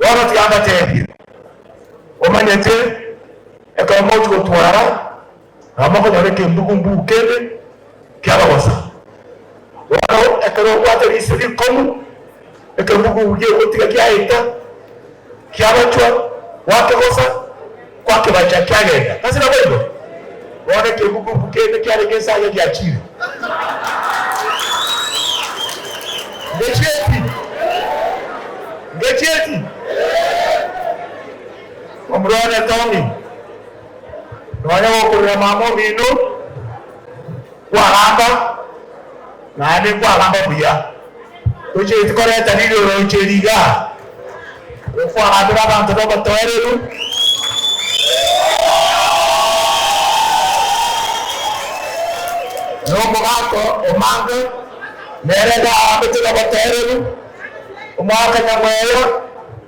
Bono tiga mbatebie, omanyete ekero mogochia gotwara, nabo mokonyora ekembugu-mbugu kende kiabagosa. Bono ekero obwate riso rikong'u, ekembugu-mbugu gegotiga kiaeta, kiabachwa, gwakegosa, gwakebacha kiagenda. Tari naboigo? Bono ekembugu-mbugu kende kiarenge inse aria giachire. Ngechieti? Ngechieti? Omorwani one Tommy, nonya gokorera mama omino, kwagamba naende nkwagamba buya. Tochieti koreta riroroche eri igaa, okwagambera abanto b'obotoereru. Na omogaka omanga nere iga agambete nobotoereru, omogaka nyamweya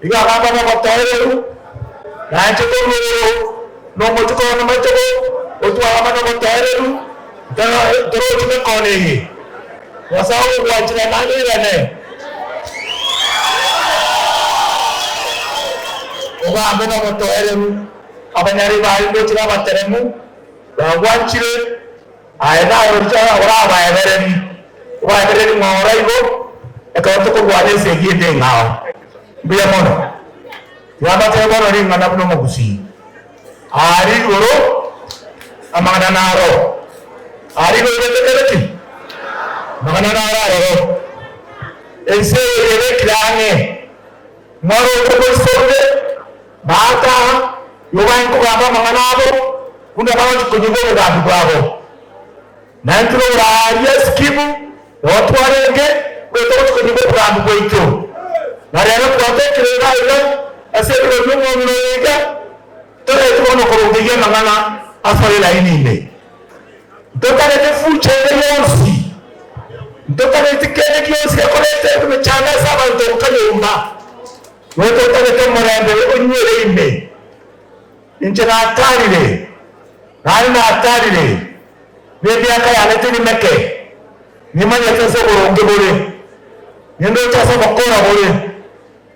iga agamba nobotoereru, nainche korwa igoro nomochie korwa namachoko otwagamba nobotoereru, ntorochi mekono eye. Nyasae ogogwanchera nang'irane. Ogambe nobotoereru, abanyaribayi ngochire abateremu, bagwanchire, aye naye ocha orabaebereri, obaebereri ng'a ora igo, ekero tokorwana esegi ende eng'ao. Mbuya mono. Tiga mbatebe bono ring'ana buna omogusii. Aria igoro amang'ana naro. Aria igoro gete kere ki? Amang'ana naro aroro. Ense eye yebekire ang'e. Mwaroche moisonde, maata aa, igo baye nkogamba amang'ana abo, buna bagochia konyigwa obogambi bwabo. Naintwe rora aaria Sikimu nao twarenge, buna togochia konyigwa obogambi bwaito. Na rero twatokire iga iga ase ebirori bi'omong'ina oyo iga, toreti bono korongeyia amang'ana asore elaini ime. Ntotareti fucha ende yonsi, ntotareti kende gionsi gekoreta emechando ase abanto nka nyomba, nigo totarete omorembe onywere ime. Inche natarire, naende natarire, na emiaka yane teri meke, nimanyete ase oboronge bore, nindoche ase obokora bore,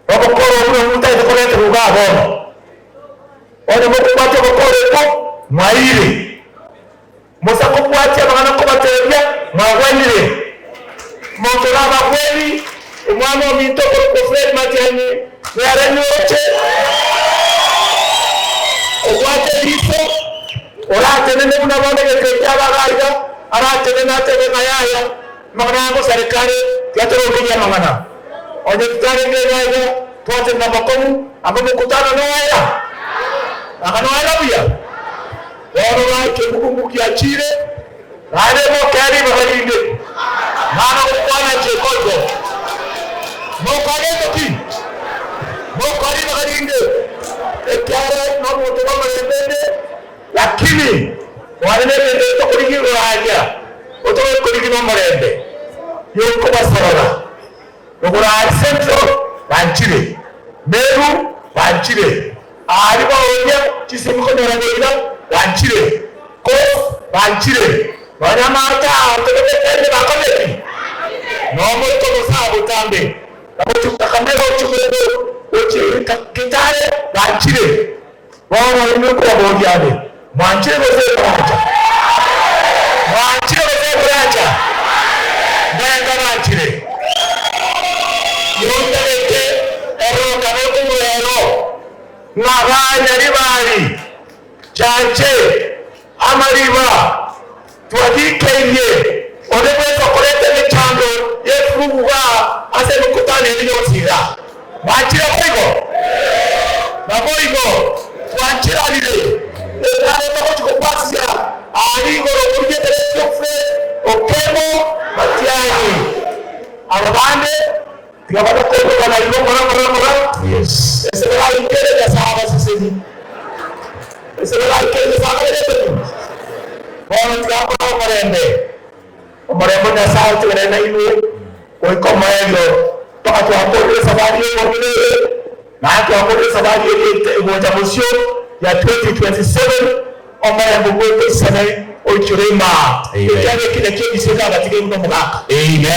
na obokora obwo nabwo botagete koreterwa igaa bono. Onye mokobwatia obokora obwo, mwaeire. Musa kobwatia amang'ana nkobateebia, mwagwenire. Omonto orabagwenie, omwana ominto okorokwa Fred Matiang'i, nere nyoche, obwate eriso, oratenene buna bono egeka ekia abaga aiga, aratenene atebe ng'a yaya, amang'ana aya ngosareka are, tiga torongerie amang'ana. Onye titarenge iga iga, twatenena bokong'u, amo mokutano noera, anga noera buya. Bono gaki ebukungu giachire, naende mokee ribaga rinde, mana gokwana chieko igo. Mokoa gento ki? Mokoa ribaga rinde, ekiagera nomonto bw'omorembe inde, lakini mwane negento tokorigia igoro aria, otogete korigia nomorembe, yokobasorora. Igoro aria Central banchire, Meru banchire, Aria baoria chisemi konyora boira banchire, Coast banchire, nonya amato aa tobegete ime bakorire ki? Nomoika obosa botambe, na gochia Kakamega gochia Bogo gochia Kitale banchire. Bono inwe nkobaboria ande, mwanchire gose morancha? Mwanchire gose morancha? Mbenga banchire. Nontabete erorokane omorero, ng'a banyaribari, chanche, amariba, twabikeirie onde bwensi okoreta emechando y'efurugu igaa ase emekutano eye yonsi iga. Mwanchire boigo? Naboigo twancheranire, ekiagera togochia kobwatia aaria igoro korigia Geoffrey Okembo Matiang'i. Aba bande tiga bana koigwana igo ng'ora ng'ora ng'ora, ase baraikere Nyasae abasesenie. Ase baraikere Nyasae abarerete ki? Bono tiga mbae omorembe, omorembe o Nyasae otigare nainwe goika omoerio, mpaka twakorire esabari y'obong'ina eye, naende twakorire esabari eria egocha bosio ya 2027, omorembe bw'okoisana oichore imaa, Amen. ekiagera eki nakio ebiso ebiabatige buna omogaka. Amen.